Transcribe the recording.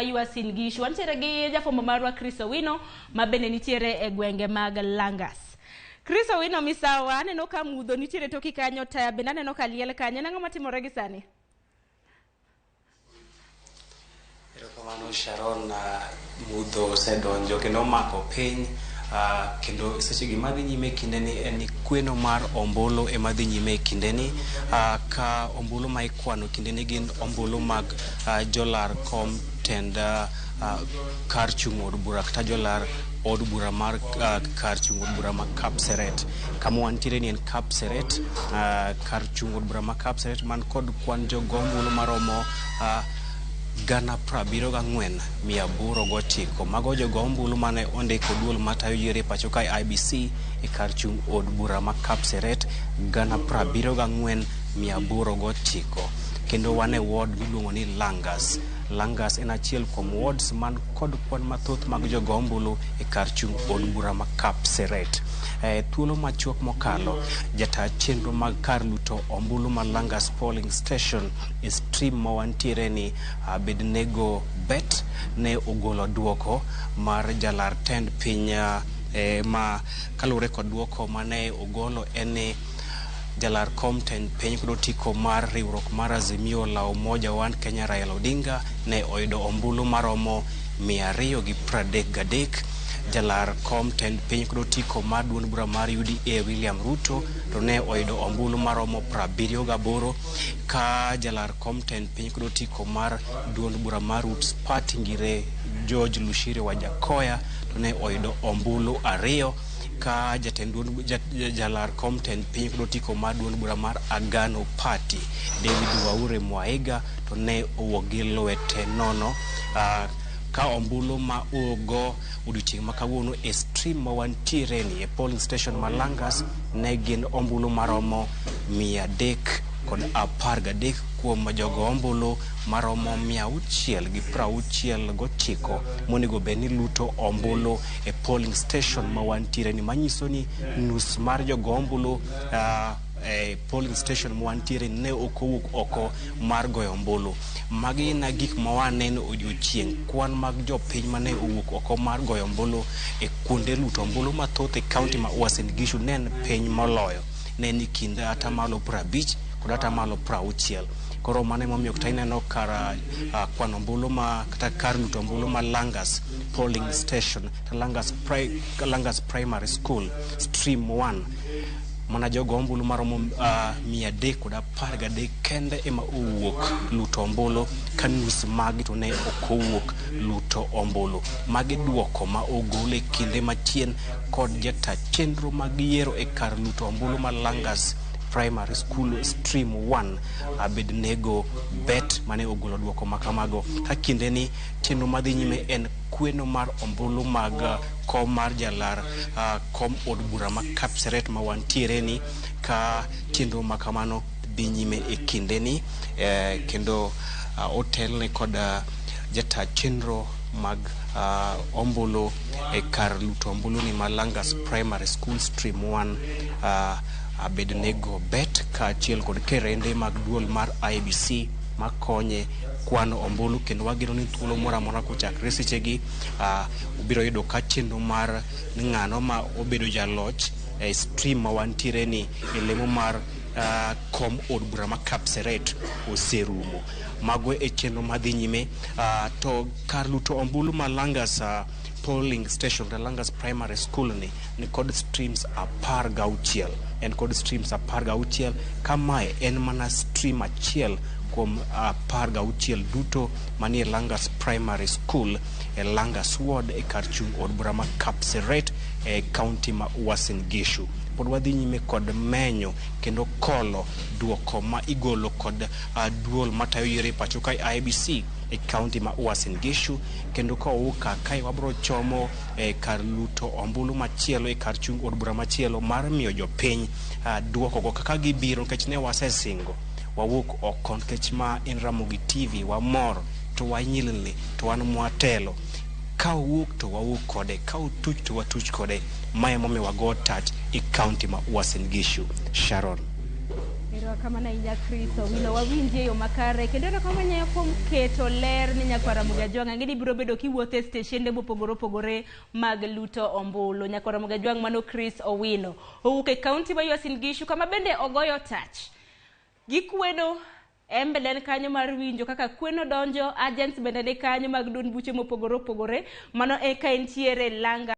Uasin Gishu. Wantiere gi jafwambo marwa Chris Owino ma bende nitiere e gwenge mag Langas. Chris Owino misawa, aneno ka mudho nitiere toki kanyo, taya bende aneno ka liel kanyo. En ang'o matimore gi sani? Erokamano Sharon, mudho osedonjo kendo omako piny kendo seche gi madhi nyime e kindeni en ni kweno mar ombulu ema dhi nyime e kindeni ka ombulu ma ikwano kindeni gin ombulu mag jolar kom tend kar chung' od bura kata jolar od bura mar kar chung' od bura ma Kapseret. Kama wantiere ni en Kapseret, kar chung' od bura ma Kapseret man kod kwan jogo ombulu maromo 74,809. Mago jogo ombulu mane ondiko duol matayo yiero e pacho kae IEBC e kar chung' od bura ma Kapseret 74,809. Kendo wan e ward miluongo ni Langas. Langas en achiel kuom wards man kod kwan mathoth mag jogo ombulu e kar chung' od bura ma Kapseret. Thuolo machuok mokalo, jata chenro mag kar luto ombulu ma Langas polling station e stream ma wantiere ni Abednego Bet ne ogolo duoko mar jalar tend piny ma kaluwore kod duoko mane ogolo en ni jalar kom tend piny kod otiko mar riwruok mar Azimio la Umoja One Kenya Raila Odinga ne oyudo ombulu maromo 233. Jalar kom tend piny kod otiko mar duond bura mar UDA William Ruto to ne oyudo ombulu maromo 78, ka jalar kom tend piny kod otiko mar duond bura mar Roots Party Ngire George Lushire Wajackoyah to ne oyudo ombulu 2, ka jatend duond jalar kom tend piny kod otiko mar duond bura mar Agano Party David Waure Mwaiga to ne owuok gi lwete nono. Ka ombulu ma ogo odiochieng' ma kawuono e stream ma wantiere ni e polling station ma Langas ne gin ombulu maromo 313 kuom jogo ombulu maromo 669 monego bed ni luto ombulu e polling station ma wantiere ni, manyiso ni nus mar jogo ombulu e polling station ma wantiere ne ok owuok oko mar goyo ombulu. Magi na gik ma waneno odiochieng', kwan mag jopiny mane owuok oko mar goyo ombulu e kuonde luto ombulu mathoth e kaunti ma Uasin Gishu ne en piny moloyo, ne ni kind 50% kod 60%. Koro mano emomiyo kata ineno kar kwano ombulu ma kata kar luto ombulu ma Langas polling station, Langas Primary School stream 1, mana jogo ombulu maromo 313 kende ema owuok luto ombulu, ka nus magi to ne ok owuok luto ombulu. Magi duoko ma ogol e kinde machien kod jata chenro mag yiero e kar luto ombulu ma Langas Primary School stream 1 Abednego Bet mane ogolo duoko makamago. Ka kinde ni chenro madhi nyime en kweno mar ombulu mag kom mar jalar kom od bura ma Kapseret ma wantiere ni, ka chenro makamano dhi nyime e kinde ni kendo otelne kod jata chenro mag ombulu e kar luto ombulu ni ma Langas Primary School stream 1 Abednego Bet kaachiel kod kerende mag duol mar IEBC makonye kwano ombulu. Kendo wageno ni thuolo moro amora kochakre sechegi ubiro yudo ka chenro mar ng'ano ma obedo jaloch e stream ma wantiere ni e lemo mar kom od bura ma Kapseret oserumo. Mago e chenro madhi nyime. To kar luto ombulu ma Langas polling station kata Langas Primary School ni kod streams 16, en kod streams 16, ka mae en mana stream achiel kuom 16 duto manie Langas Primary School e Langas Ward e kar chung' od bura ma Kapseret e kaunti ma Uasin Gishu. Pod wadhi nyime kod menyo kendo kolo duoko ma igolo kod duol matayo yiero e pacho kae IEBC e kaunti ma Uasin Gishu, kendo ka owuok kar kae wabro chomo e kar luto ombulu machielo e kar chung' od bura machielo mar miyo jopiny duoko go kaka gibiro, nikech ne wasesingo wawuok oko, nikech ma en Ramogi TV, wamor to wanyilni to wan mwatelo. Ka owuok to wawuok kode, ka otuch to watuch kode. Mae emomiyo wago tach e kaunti ma Uasin Gishu. Sharon. Erokamano ahinya Chris Owino, wawinji e yo makare kendo erokamano ahinya kuom keto ler ni nyakwar Ramogi Ajwang'. Ang'e ni ibiro bedo kiwuotho e steshende mopogore opogore mag luto ombulu. Nyakwar Ramogi Ajwang' mano Chris Owino owuok e kaunti ma Uasin Gishu kama bende ogoyo tach. Gikweno en bende en kanyo mar winjo kaka kweno donjo, agents bende ni kanyo mag duond buche mopogore opogore. Mano e ka entiere Langa.